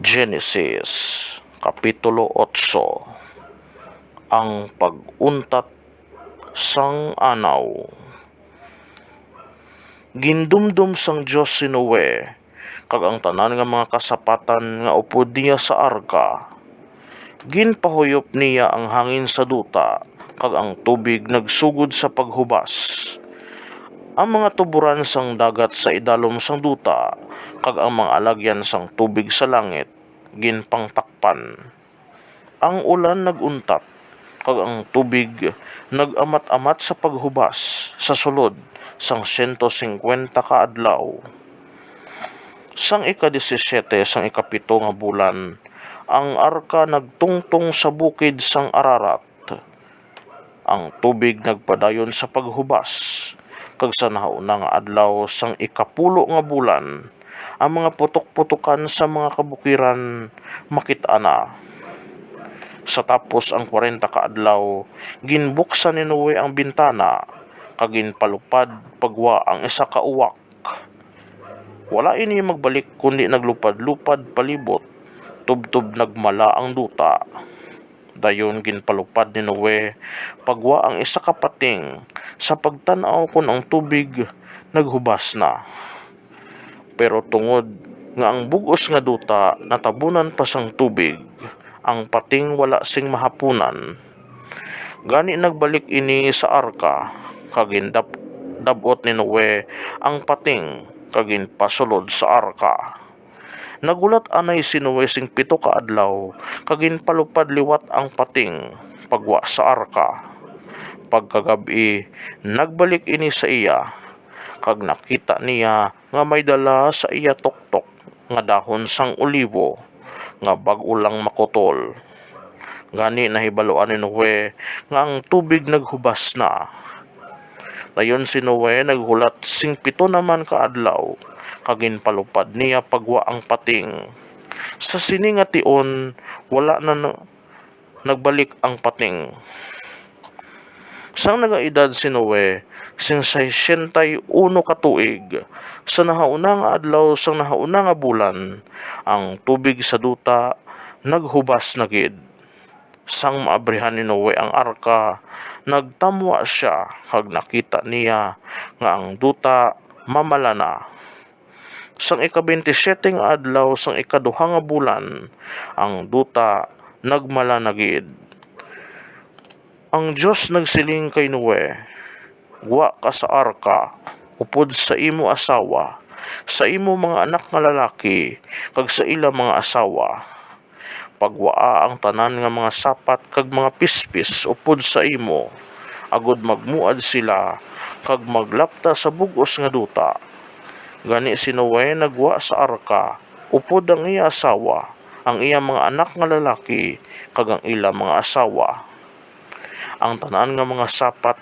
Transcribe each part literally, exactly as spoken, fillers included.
Genesis, Kapitulo otso. Ang pag-untat sang anaw. Gindumdom sang Dios si Noe kag ang tanan nga mga kasapatan nga upod niya sa arka. Ginpahuyop niya ang hangin sa duta, kag ang tubig nagsugod sa paghubas. Ang mga tuboran sang dagat sa idalom sang duta, kag ang mga alagyan sang tubig sa langit, ginpangtakpan. Ang ulan nag-untat, kag ang tubig nag-amat-amat sa paghubas sa sulod sang siyento singkwenta ka adlaw. Sang ika-disisiete sang ikapito nga bulan, ang arka nagtungtong sa bukid sang Ararat. Ang tubig nagpadayon sa paghubas, kag sa nahauna nga adlaw sang ikapulo nga bulan, ang mga putok-putokan sa mga kabukiran makit-a na. Sa tapos ang kwarenta ka adlaw, ginbuksan ni Noe ang bintana, kag ginpalupad pagwa ang isa ka uwak. Wala ini magbalik, kundi naglupad-lupad palibot, tubtob nagmala ang duta. Dayon ginpalupad ni Noe pagwa ang isa ka pating sa pagtan-aw kon ang tubig naghubas na. Pero tungod nga ang bug-os nga duta natabunan pa sang tubig, ang pating wala sing mahapunan. Gani nagbalik ini sa arka, kag gindap-, dab-ot ni Noe ang pating kag ginpasulod sa arka. Naghulat anay si Noe sing pito ka adlaw, kag ginpalupad liwat ang pating pagwa sa arka. Pagkagab-i, nagbalik ini sa iya, kag nakita niya nga may dala sa iya tuktok nga dahon sang olivo nga bag-o lang makutol. Gani nahibaluan ni Noe nga ang tubig naghubas na. Dayon si Noe naghulat sing pito naman ka adlaw, kag ginpalupad niya pagwa ang pating. Sa sini nga tion, wala na, na nagbalik ang pating. Sang nagaedad si Noe sing sesenta y uno ka tuig, sa nahauna nga adlaw sang nahauna nga bulan, ang tubig sa duta naghubas na gid. Sang maabrihan ni Noe ang arka, nagtamwa sia, kag nakita niya nga ang duta mamala na. Sang ika-bentisiete nga adlaw sang ikaduha nga bulan, ang duta nagmala na gid. Ang Dios nagsiling kay Noe, "Gwa ka sa arka, upod sa imo asawa, sa imo mga anak nga lalaki, kag sa ila mga asawa. Pagwaa ang tanan nga mga sapat kag mga pispis upod sa imo, agod magmuad sila kag maglapta sa bug-os nga duta." Gani si Noe nagwa sa arka, upod ang iya asawa, ang iya mga anak nga lalaki, kag ang ila mga asawa. Ang tanan nga mga sapat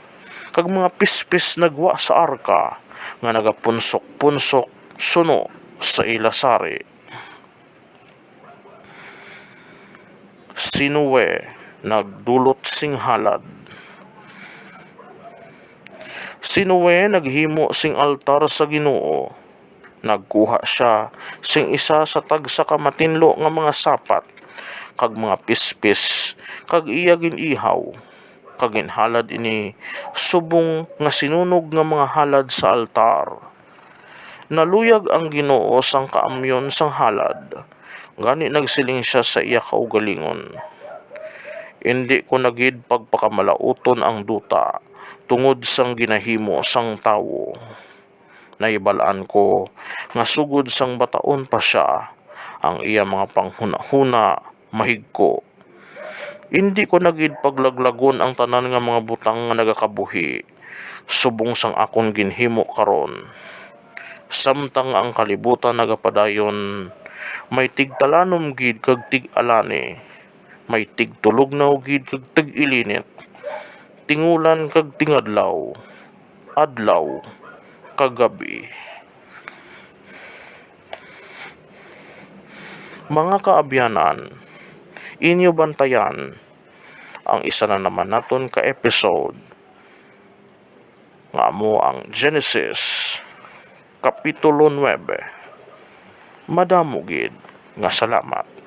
kag mga pispis nagwa sa arka nga nagapunsok-punsok suno sa ila sari. Si Noe nagdulot sing halad. Si Noe naghimo sing altar sa Ginoo. Nagkuha sia sing isa sa tagsa ka matinlo nga mga sapat kag mga pispis, kag iya gin-ihaw, kag ginhalad ini subong nga sinunog nga mga halad sa altar. Naluyag ang Ginoo sang kaamyon sang halad, gani nagsiling sia sa iya kaugalingon, "Indi ko na gid pagpakamalaoton ang duta tungod sang ginahimo sang tawo. Nahibal-an ko nga sugod sang bataon pa sia, ang iya mga panghunahuna mahigko. Indi ko na gid paglaglagon ang tanan nga mga butang nga nagakabuhi, subong sang akon ginhimo karon. Samtang ang kalibutan nagapadayon, may tigtalanom gid kag tig-alani, may tigtulognaw gid kag tig-ilinit, tingulan kag tingadlaw, adlaw kag gab-i." Mga kaabyanan, inyo bantayan ang isa na naman naton ka episode, nga amo ang Genesis, Kapitulo nuebe. Madamo gid nga salamat.